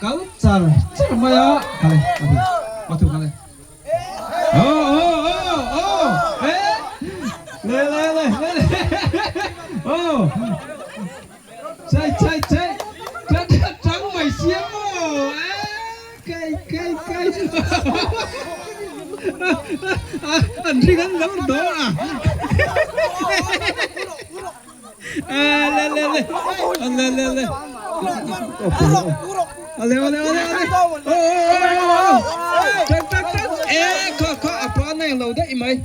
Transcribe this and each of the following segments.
Kal char char mai a. Kal e, a ti. A thu kal e. Oh, oh, oh, oh, eh. Le, le, le, le, le. Oh. Chai, chai, chai. Chang, chang mai sia maw. Eh, kai, kai, kai. An ring an lo dawn a. Le le le le le le ale ale ale ale tang tang tang e kha kha a pa nei lo daih mai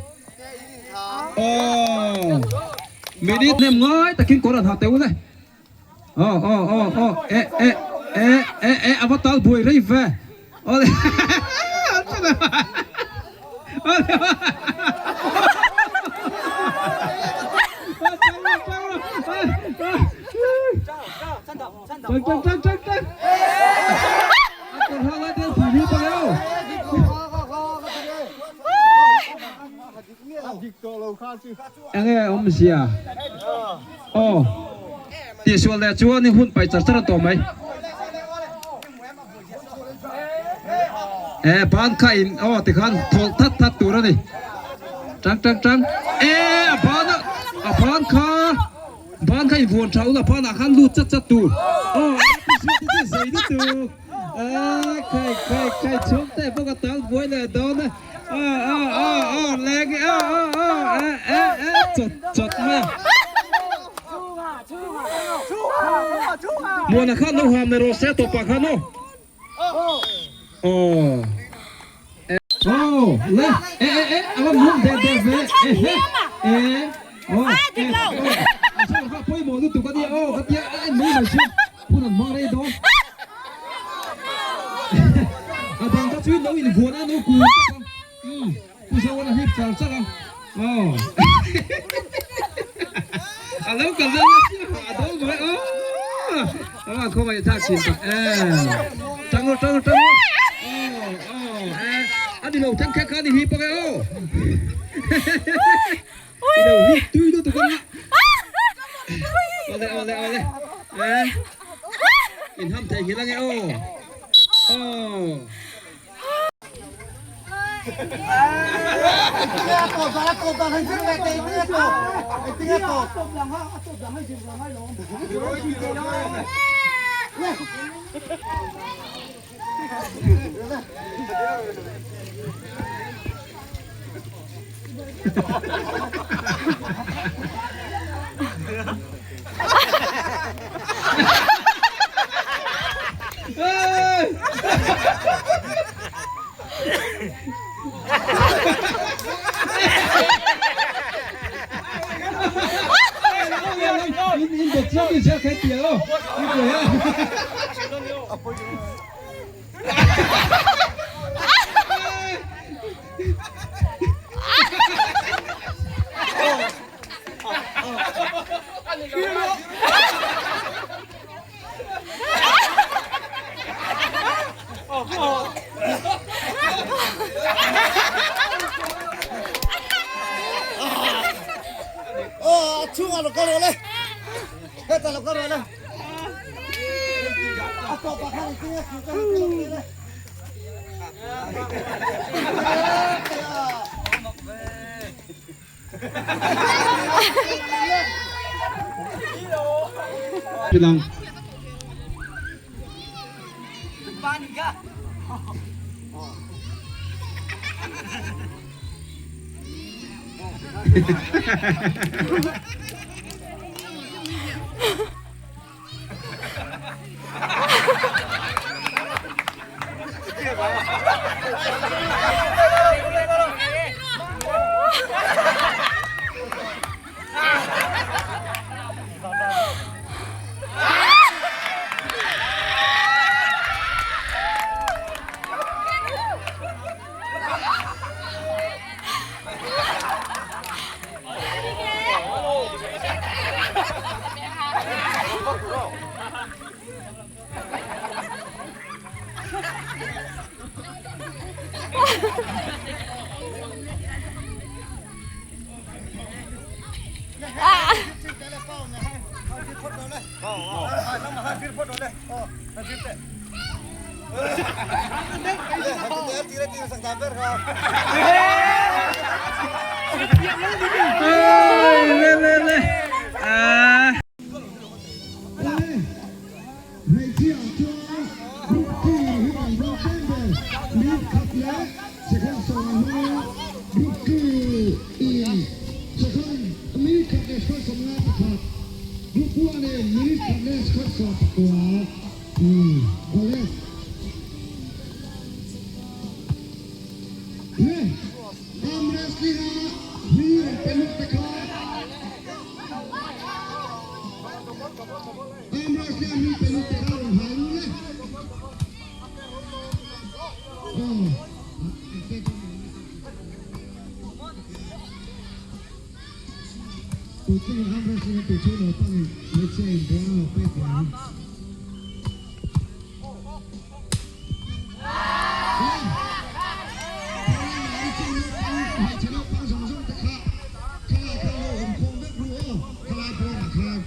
oh minute nem ngai takin kawr an ha teu le oh oh oh oh e e e e e ava tal buai rei ve ole Enge awmzia aw tihsual leh chuan hun paih char char a tawh mai. E ban kha in aw tikhan thawlh that that tur a ni. Tang tang tang e a ban a a ban kha ban kha in vuan tha ula banah khan lut chat chat tur aw a ti chu ti zei lutuk e khai khai khai chhung te bawk a tal buai leh dawn a a a a a leng a a a e e e chawt chawt mai a. Muana khan lo ham leh rawh se tawpah khan aw. Aw. Aw le e e e a va mum der der ve e he e aw e aw a chhung kha pawimawh lutuk a nia aw ka tia a en mai mai chu hun an hmang rei dawn a dang kha chu in lo invuan a no kun tawp a umm Pu Zoan a hlip char char a aw a lo kal dawn a chiah a dawl mai aw a khawngaih thlak thin tak em tang rawh tang rawh tang rawh aw aw e a ni lo thleng kher kha a ni hi pawh e aw i lo hlip tui lutuk anga awle awle awle e inham theihnghilh ange aw aw. Bilang. Le le le ah. Hmeichhia chuan Group Two hi an rawk tlem ber, minute khat leh second sawm hmanga Group Two in second minute khat leh second 51, Group One in minute khat leh second 19. Awle. Le arm wrestling a hlir an pe lut te kha. Amras leh a mi pe lut te kha rawn hai ru le. Aw, an pek dawn lo ni. Puitling in arm wrestling a tih chu naupang in hmeichhia in ball an lo pek ve ang. Le, Pawnlam ah hi chu naupang hmeichhe naupang zawng zawng te kha khalai kha lo awm khawm vek ru aw, khalai pawnah khan.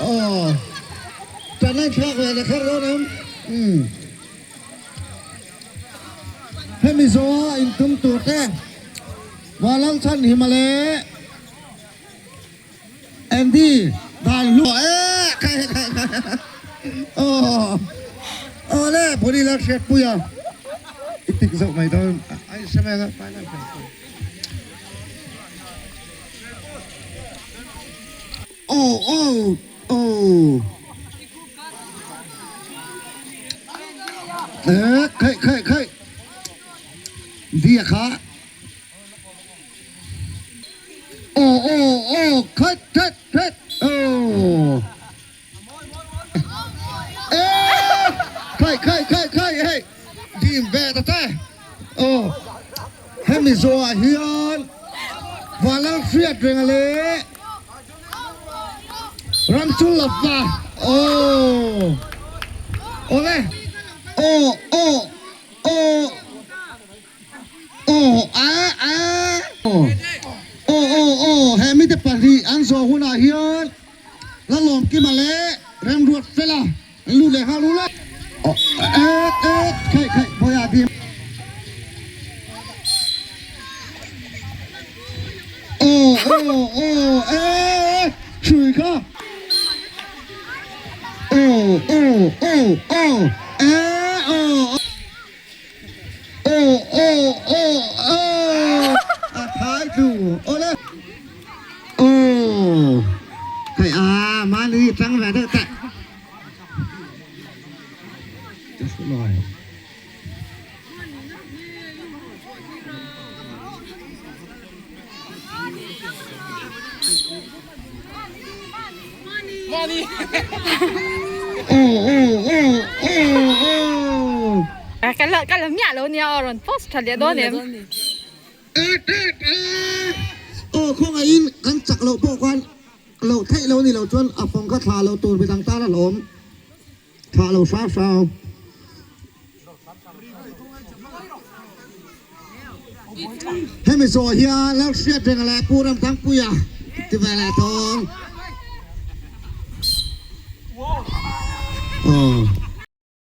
Aw tan a thlak ve leh kher dawn em umm hemi zawha intum tur te Vanlalchhan Himale Andy dan hlu e khai khai khai aw aw le body la hriat pui a i tik zoh mai dawn ai hre mai ang a final Aw aw aw Eh khai khai khai Dia kha Aw aw aw khat khat khat aw Eh khai khai khai khai hei Dim ve ta che Aw hemi zawhah hian Vanlal hriat reng a leh Ramchul lova aw Awle aw aw aw aw a a aw aw aw he mite pahnih an zawh hunah hian Lalawmkima leh Remruat Fela an lut leh nghal ul a. Ek ek khaih khaih bawiha dim. Aw aw aw e hrui kha. Aw aw aw aw e aw. Aw aw aw aw a thai tlu awle. Aw hei a mahni tang ve deuh teh. Aw aw aw aw aw. Ka la ka la miah lo nia aw rawn post tha leh dawn em. Aw khawngaihin kan chak loh pawh khan loh theih lo ni lo chuan a fawng kha thlah loh tur midang tan a hlawm thlah lo hrau hrau. Hemi zawh hian Lalhriatrenga leh Pu Ramthangpuia ti ve leh thawng. Aw.